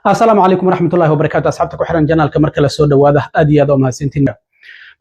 Asalaamu calaykum waraxmatullahi wabarakatu. Asxaabta ku xiran channelka, marka la soo dhawaada. Aad iyo aad oo mahadsantiin.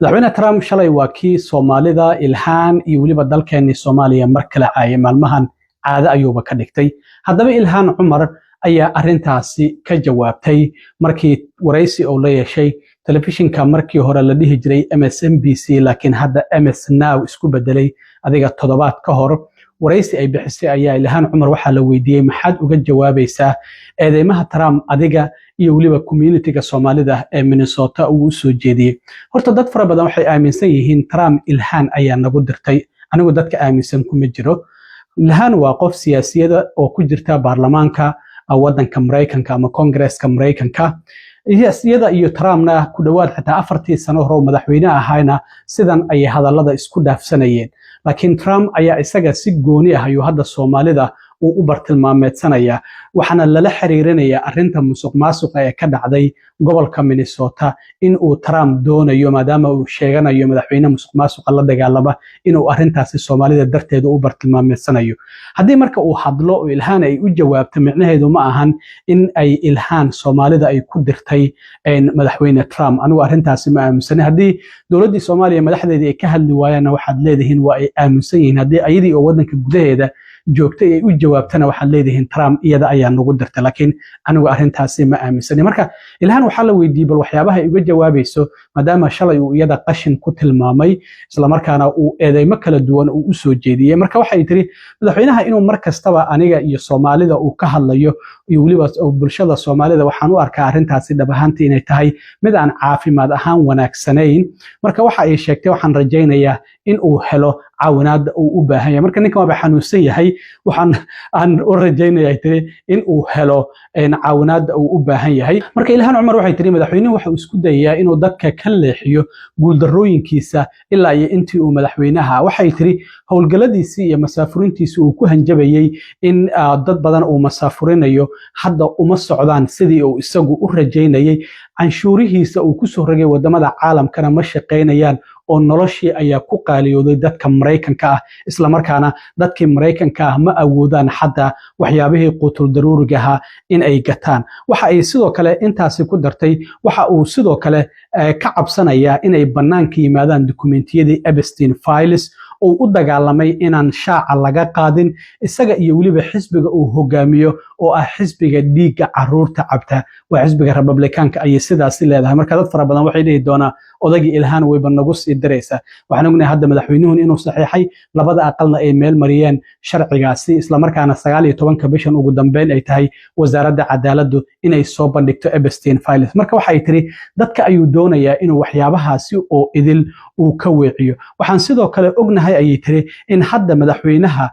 Madaxweyne Trump shalay waa kii Soomaalida, Ilhaan iyo weliba dalkeenii Soomaaliya mar kale caayay. Maalmahan caado ayuuba ka dhigtay. Haddaba Ilhaan Cumar ayaa arrintaasi ka jawaabtay markii waraysi uu la yeeshay telefishinka markii hore la dhihi jiray MSNBC, laakiin hadda MS Now isku bedelay. Adiga toddobaad ka hor waraysi ay bixisay ayaa Ilhaan Cumar waxaa la weydiiyey: "Maxaad uga jawaabaysaa eedeymaha Trump adiga iyo weliba communityga Soomaalida ee Minnesota uu u soo jeediyey?" Horta dad fara badan waxay aaminsan yihiin Trump Ilhaan ayaa nagu dirtay. Anigu dadka aaminsan kuma jiro. Ilhaan waa qof siyaasiyada oo ku jirta baarlamaanka waddanka Maraykanka ama Congresska Maraykanka. Iyada iyo Trumpna ku dhowaad xitaa 4-tii sano hore madaxweyne ahayna sidan ayay hadallada isku dhaafsanayeen, laakiin Trump ayaa isaga si gooni ah ayuu hadda Soomaalida uu u bartilmaameedsanaya, waxaana lala xiriirinayaa arrinta musuq maasuqa ee ka dhacday gobolka Minnesota in uu Trump doonayo, maadaama uu sheeganayo madaxweyne musuq maasuqa la dagaalama, inuu arrintaasi Soomaalida darteeda u bartilmaameedsanayo. Haddii marka uu hadlo oo Ilhaan ay u jawaabto, micnaheedu ma ahan in ay Ilhaan Soomaalida ay ku dirtay madaxweyne Trump. Anigu arrintaasi ma aaminsanay. Haddii dowladdii Soomaaliya madaxdeedii ay ka hadli waayaanna, waxaad leedihiin waa ay aaminsan yihiin. Haddii ayadii oo waddanka gudaheeda joogtay ay u jawaabtana, waxaad leedihiin Trump iyada ayaa nagu dirtay, laakiin anigu arrintaasi ma aaminsanay. Marka Ilhaan waxaa la weydiiyey bal waxyaabaha ay uga jawaabayso, maadaama shalay uu iyada qashin ku tilmaamay, islamarkaana uu eedeymo kala duwan uu u soo jeediyey. Marka waxay tiri, madaxweynaha inuu mar kastaba aniga iyo Soomaalida uu ka hadlayo iyo weliba bulshada Soomaalida, waxaan u arkaa arrintaasi dhab ahaantii inay tahay mid aan caafimaad ahaan wanaagsanayn. Marka waxa ay sheegtay, waxaan rajaynayaa in uu helo caawinaadda uu u baahan yahay. Marka ninkan waaba xanuunsan yahay, waxaan aan u rajaynaya, tiri, in uu helo caawinaadda uu u baahan yahay. Marka Ilhaan Cumar waxay tiri, madaxweynuhu waxa uu isku dayayaa inuu dadka ka leexiyo guuldarrooyinkiisa ilaa iyo intii uu madaxweynaha. Waxay tiri, howlgalladiisii iyo masaafurintiisii uu ku hanjabayey in dad badan uu masaafurinayo hadda uma socdaan sidii uu isagu u rajaynayey. Canshuurihiisa uu kusoo rogay wadamada caalamkana ma shaqaynayaan, oo noloshii ayaa ku qaaliyooday dadka Maraykanka ah, islamarkaana dadkii Maraykanka ah ma awoodaan xataa waxyaabihii quutul daruurigaha in ay gataan. Waxa ay sidoo kale intaasi ku dartay, waxa uu sidoo kale ka cabsanayaa inay bannaanka yimaadaan dukumentiyadii Epstein files uu u dagaalamay inaan shaaca laga qaadin, isaga iyo weliba xisbiga uu hogaamiyo oo ah xisbiga dhiigga caruurta cabta, waa xisbiga Republikaanka, ayay sidaasi leedahay. Marka dad fara badan waxay dhihi doonaa, odagii Ilhaan wayba nagu sii diraysaa. Waxaan ognahay hadda madaxweynuhun inuu saxiixay, labada aqalna ay meel mariyeen sharcigaasi, islamarkaana 19-ka bishan ugu dambeyn ay tahay Wasaaradda Cadaaladdu inay soo bandhigto Epstein files. Marka waxay tiri, dadka ayuu doonayaa inuu waxyaabahaasi oo idil uu ka weeciyo. Waxaan sidoo kale ognahay, ayay tiri, in hadda madaxweynaha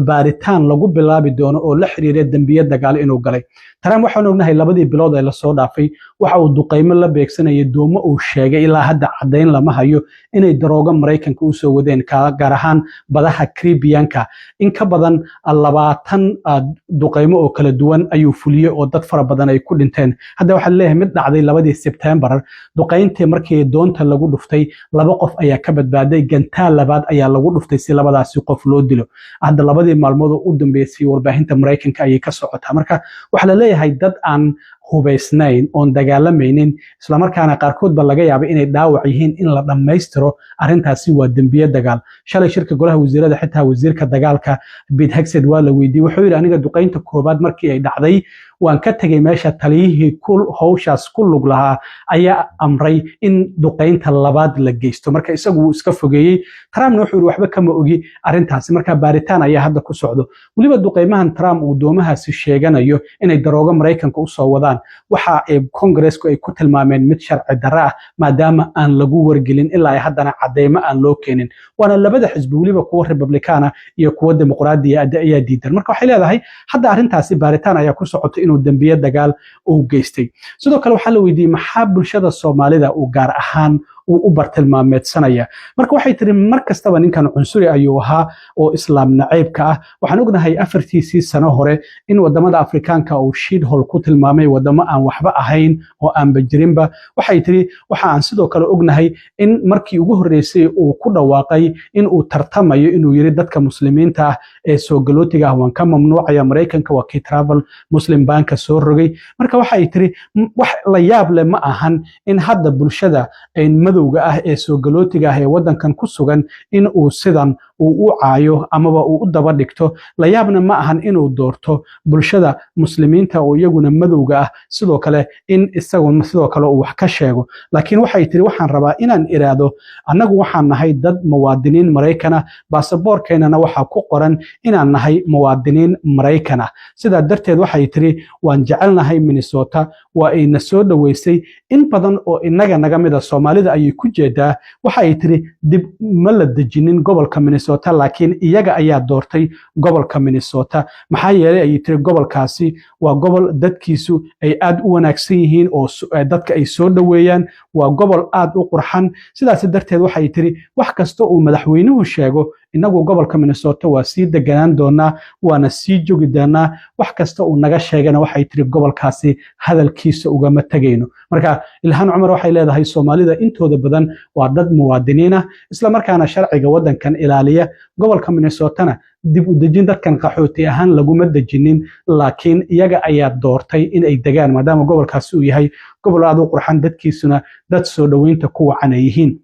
baaritaan lagu bilaabi doono oo la xiriira dembiye dagaal inuu galay Trump. Waxaan ognahay 2-dii bilood ee lasoo dhaafay waxa uu duqaymo la beegsanayay doomo uu sheegay, ilaa hadda caddayn lama hayo, inay daroogo Maraykanka usoo wadeen, gaar ahaan badaha Caribbeanka. In ka badan 20 duqaymo oo kala duwan ayuu fuliyey oo dad fara badan ay ku dhinteen. Hadda waxaa leeyahay mid dhacday 2-dii Sebtembar, duqayntii markii doonta lagu dhuftay laba qof ayaa ka badbaaday. Gantaal labaad ayaa lagu dhuftay si labadaasi qof loo dilo. Hadda 2-dii maalmood oo u dambeysay warbaahinta Maraykanka ayay ka socotaa. Marka waxaa la leeyahay dad aan hubaysnayn oon dagaalamaynin, islamarkaana qaarkoodba laga yaabay inay dhaawac yihiin, in la dhammaystiro arrintaasi waa dembiye dagaal. Shalay shirka golaha wasiirada xitaa wasiirka dagaalka Pete Hegseth waa la weydiiyey. Wuxuu yidhi, aniga duqaynta koobaad markii ay dhacday waan ka tegey meesha, taliyihii ku hawshaas ku lug lahaa ayaa amray in duqaynta labaad la geysto. Marka isagu wuu iska fogeeyey. Trumpna wuxuu yidhi, waxba kama ogi arrintaasi. Marka baaritaan ayaa hadda ku socdo. Weliba duqaymahan Trump uu doomahaasi sheeganayo inay daroogo Maraykanka usoo wadaan, waxa ay Kongareesku ay ku tilmaameen mid sharci darro ah, maadaama aan lagu wargelin, ilaa ay haddana cadeymo aan loo keenin. Waana labada xisbi, weliba kuwa Republikaana iyo kuwa Dimuqraadiya ayaa diidan. Marka waxay leedahay, hadda arrintaasi baaritaan ayaa ku socota inuu dembiye dagaal uu geystay. Sidoo kale waxaa la weydiiyey, maxaa bulshada Soomaalida uu gaar ahaan uu u bartilmaameedsanaya. Marka waxay tiri, mar kastaba ninkan cunsuri ayuu ahaa oo Islaam nacaybka ah. Waxaan ognahay 4-tiisii sano hore in wadamada Afrikaanka uu shithole ku tilmaamay, wadamo aan waxba ahayn oo aanba jirinba. Waxay tiri, waxa aan sidoo kale ognahay in markii ugu horreysay uu ku dhawaaqay in uu tartamayo inuu yiri, dadka Muslimiinta ah ee soo galootiga ah waan ka mamnuucaya Maraykanka, waa kii travel Muslim ban-ka soo rogay. Marka waxay tiri, wax la yaab leh ma ahan in hadda bulshada madowga ah ee soo galootiga ah ee waddankan ku sugan in uu sidan uu u caayo amaba uu u daba dhigto. La yaabna ma ahan inuu doorto bulshada Muslimiinta oo iyaguna madowga ah, sidoo kale in isagu sidoo kale uu wax ka sheego. Laakiin waxay tiri, waxaan rabaa inaan iraahdo, annagu waxaan nahay dad muwaadiniin Maraykana, baasaboorkeennana waxaa ku qoran inaan nahay muwaadiniin Maraykan ah. Sidaa darteed, waxay tiri, waan jecelnahay Minnesota, waa ayna soo dhoweysay in badan oo innaga naga mida. Soomaalida ayay ku jeedaa. Waxay tiri, dib ma la dejinin gobolka Minnesota, laakiin iyaga ayaa doortay gobolka Minnesota. Maxaa yeelay, ayay tiri, gobolkaasi waa gobol dadkiisu ay aad u wanaagsan yihiin oo dadka ay soo dhoweeyaan, waa gobol aad u qurxan. Sidaas darteed, waxay tiri, wax kasta uu madaxweynuhu sheego, innagu gobolka Minnesota waa sii deganaan doonaa, waana sii jogi doonaa. Wax kasta uu naga sheegana, waxay tiri, gobolkaasi hadalkiisa ugama tegayno. Marka Ilhaan Cumar waxay leedahay, Soomaalida intooda badan waa dad muwaadiniin ah, islamarkaana sharciga waddankan ilaaliya. Gobolka Minnesotana dib u dejin dadkan qaxooti ahaan laguma dejinin, laakiin iyaga ayaa doortay in ay degaan, maadaama gobolkaasi uu yahay gobol aad u qurxan, dadkiisuna dad soo dhoweynta ku wacan ay yihiin.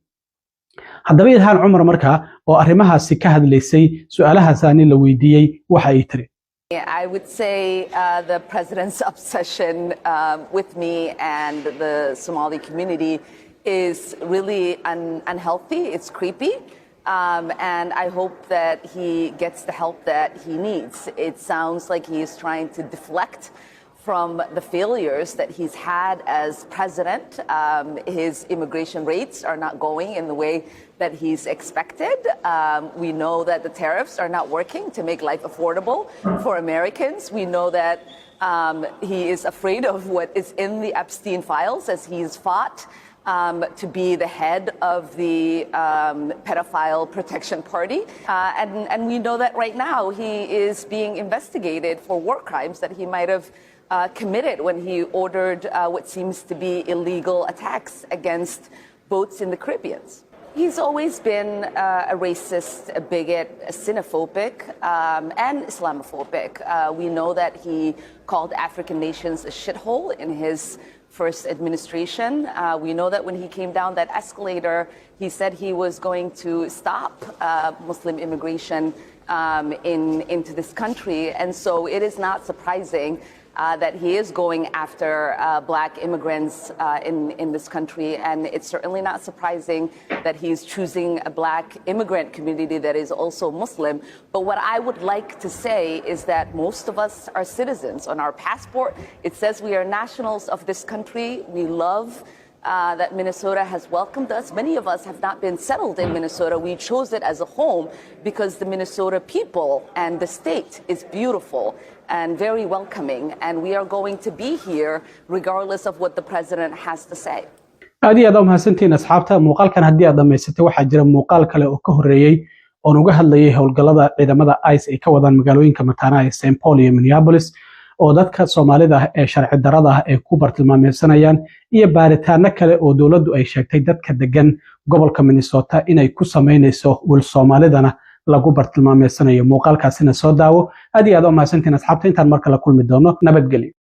Haddaba Ilhaan Cumar markaa oo arrimahaasi ka hadlaysay, su-aalahaasaani la weydiiyey, waxa ay tiri: I would say the president's obsession with me and the Somali community is really unhealthy. It's creepy. And I hope that he gets the help that he needs. It sounds like he is trying to deflect from the failures that he's had as president. His immigration rates are not going in the way that he's expected. We know that the tariffs are not working to make life affordable for Americans. We know that he is afraid of what is in the Epstein files as he's fought to be the head of the pedophile protection party. And we know that right now he is being investigated for war crimes that he might have committed when he ordered what seems to be illegal attacks against boats in the Caribbean. He's always been a racist, a bigot, a xenophobic, and Islamophobic. We know that he called African nations a shithole in his first administration. We know that when he came down that escalator, he said he was going to stop Muslim immigration into this country. And so it is not surprising that he is going after black immigrants in this country. And it's certainly not surprising that he's choosing a black immigrant community that is also Muslim. But what I would like to say is that most of us are citizens. On our passport, it says we are nationals of this country. We love that Minnesota has welcomed us. Many of us have not been settled in Minnesota. We chose it as a home because the Minnesota people and the state is beautiful and very welcoming. And we are going to be here regardless of what the president has to say. Aad iyo aad u mahadsantihiin, asxaabta. Muuqaalkan haddii aad dhammaysatay, waxaa jira muuqaal kale oo ka horreeyey oon uga hadlayay howlgallada ciidamada ICE ay ka wadaan magaalooyinka mataanaha ee St Paul iyo Minneapolis, oo dadka Soomaalida ah ee sharci darrada ah ay ku bartilmaameysanayaan, iyo baaritaano kale oo dowladdu ay sheegtay dadka degan gobolka Minnesota inay ku samaynayso, wil Soomaalidana lagu bartilmaameysanayo. Muuqaalkaasina soo daawo. Aad iyo aad u mahadsantihiin, asxaabta. Intaan mar kale kulmi doono, nabadgelyo.